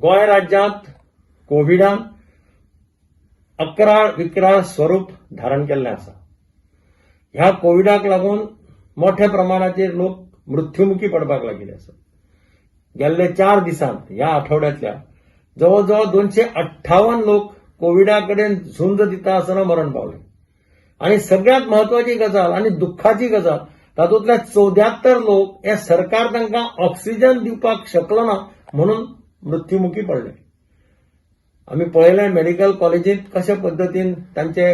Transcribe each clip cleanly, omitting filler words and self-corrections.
गोंय राज्यांत कोविडान अकराळ विकराळ स्वरूप धारण केल्लें आसा. ह्या कोविडाक लागून मोठ्या प्रमाणाचेर लोक मृत्युमुखी पडपाक लागिल्ले आसात. गेल्ले 4 दिसांत ह्या आठवड्यांतल्या जवळ जवळ 258 लोक कोविडा कडेन झुंज दिता आसतना मरण पावले. आनी सगळ्यांत म्हत्वाची गजाल आनी दुख्खाची गजाल, तातूंतले 74 लोक हे सरकार तांकां ऑक्सिजन दिवपाक शकलो ना म्हणून मृत्युमुखी पडले. आमी पळयलें मेडिकल कॉलेजींत कशे पद्दतीन तांचे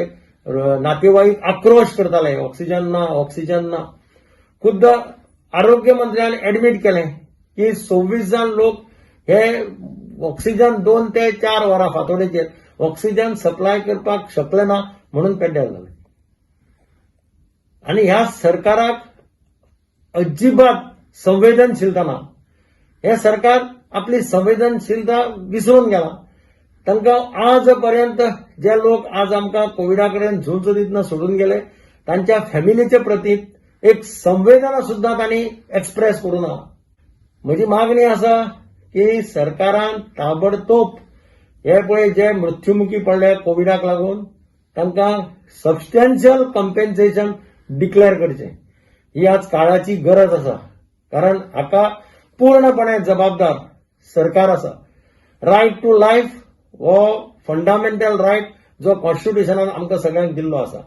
नातेवाईक आक्रोश करताले, ऑक्सिजन ना, ऑक्सिजन ना. खुद्द आरोग्य मंत्र्यान एडमीट केलें की 26 जाण लोक हे ऑक्सिजन 2 ते 4 वरां फांतोडेचेर ऑक्सिजन सप्लाय करपाक शकले ना म्हणून पेड्ड्यार जाले. आनी ह्या सरकाराक अजिबात संवेदनशीलता ना. हे सरकार आपली संवेदनशीलता विसरून गेला. तांकां आज पर्यंत जे लोक आज आमकां कोविडा कडेन झूंज दितना सोडून गेले, तांच्या फॅमिलीचे प्रती एक संवेदना सुद्दां तांणी एक्सप्रेस करूं ना. म्हजी मागणी आसा की सरकारान ताबडतोब हे पळय जे मृत्युमुखी पडले कोविडाक लागून, तांकां सबस्टॅन्शियल कंपेन्सेशन डिक्लेअर करचें. ही आज काळाची गरज आसा, कारण हाका पूर्णपणे जबाबदार सरकार आसा. रायट टू लायफ हो फंडामेंटल रायट जो कॉन्स्टिट्युशनान आमकां सगळ्यांक दिल्लो आसा,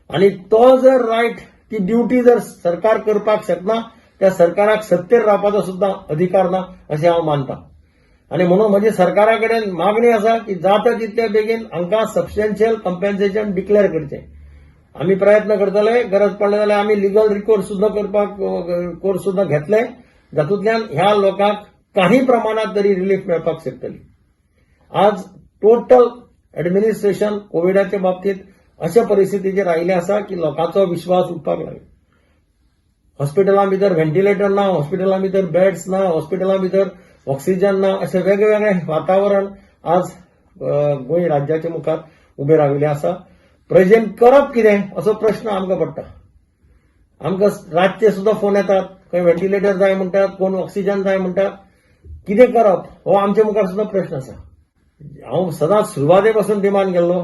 आनी तो जर रायट, ती ड्युटी जर सरकार करपाक शकना, त्या सरकाराक सत्तेर रावपाचो सुद्दां अधिकार ना अशें हांव मानता. आनी म्हणून म्हजी सरकारा कडेन मागणी आसा की जाता तितले बेगीन हांकां सबस्टॅन्शियल कंपेन्सेशन डिक्लेअर करचें. आमी प्रयत्न करतले. गरज पडले जाल्यार आमी लिगल रिकोर्स सुद्दां करपाक कोर्स सुद्दां घेतले, जातूंतल्यान ह्या लोकांक काही प्रमाणात तरी रिलीफ मेळपाक शकतली. आज टोटल ऍडमिनिस्ट्रेशन कोविडाच्या बाबतीत अशा परिस्थितीचेर आयिल्लें आसा की लोकांचो विश्वास उठपाक लागला. हॉस्पिटलां भितर व्हेंटिलेटर ना, हॉस्पिटलां भितर बेड्स ना, हॉस्पिटलां भितर ऑक्सिजन ना, अशें वेगवेगळें वातावरण आज गोंय राज्याच्या मुखार उबें राविल्लें आसा. प्रेजेंट करप कितें असो प्रश्न आमकां पडटा. आमकां रातचे सुद्दां फोन येतात, खंय व्हेंटिलेटर जाय म्हणटात, कोण ऑक्सिजन जाय म्हणटात. कितें करप हो आमच्या मुखार सुद्दां प्रश्न आसा. हांव सदांच सुरवाते पासून डिमांड केल्लो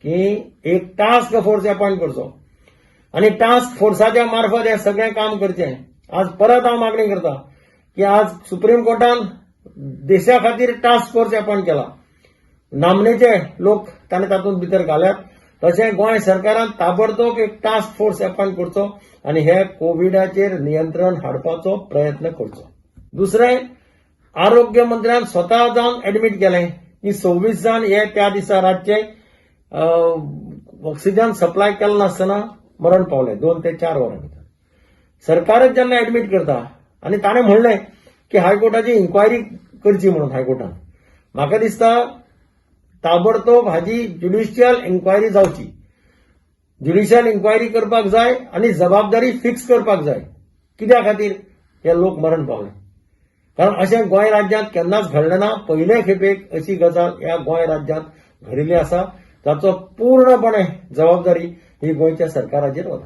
की एक टास्क फोर्स अपॉयंट करचो आनी टास्क फोर्साच्या मार्फत हें सगळें काम करचें. आज परत हांव मागणी करता की आज सुप्रीम कोर्टान देशा खातीर टास्क फोर्स अपॉयंट केला, नामनेचे लोक ताणें तातूंत भितर घाल्यात, तशें गोंय सरकारान ताबडतोब एक टास्क फोर्स अपॉयंट करचो आनी हे कोविडाचेर नियंत्रण हाडपाचो प्रयत्न करचो. दुसरें, आरोग्य मंत्र्यान स्वता जावन एडमीट केलें की 26 जाण हे त्या दिसा रातचे ऑक्सिजन सप्लाय केलो नासतना मरण पावले 2 ते 4 वरां भितर. सरकारच जेन्ना एडमीट करता आनी ताणें म्हणलें की हायकोर्टाची इन्क्वायरी करची म्हणून हायकोर्टान, म्हाका दिसता ताबडतोब हाजी ज्युडिशियल इन्क्वायरी जावची. ज्युडिशियल इन्क्वायरी करपाक जाय आनी जबाबदारी फिक्स करपाक जाय, कित्या खातीर हे लोक मरण पावले. कारण अशें गोंय राज्यांत केन्नाच घडलें ना. पयले खेपेक अशी गजाल ह्या गोंय राज्यांत घडिल्ली आसा, ताचो पूर्णपणे जबाबदारी ही गोंयच्या सरकाराचेर वता.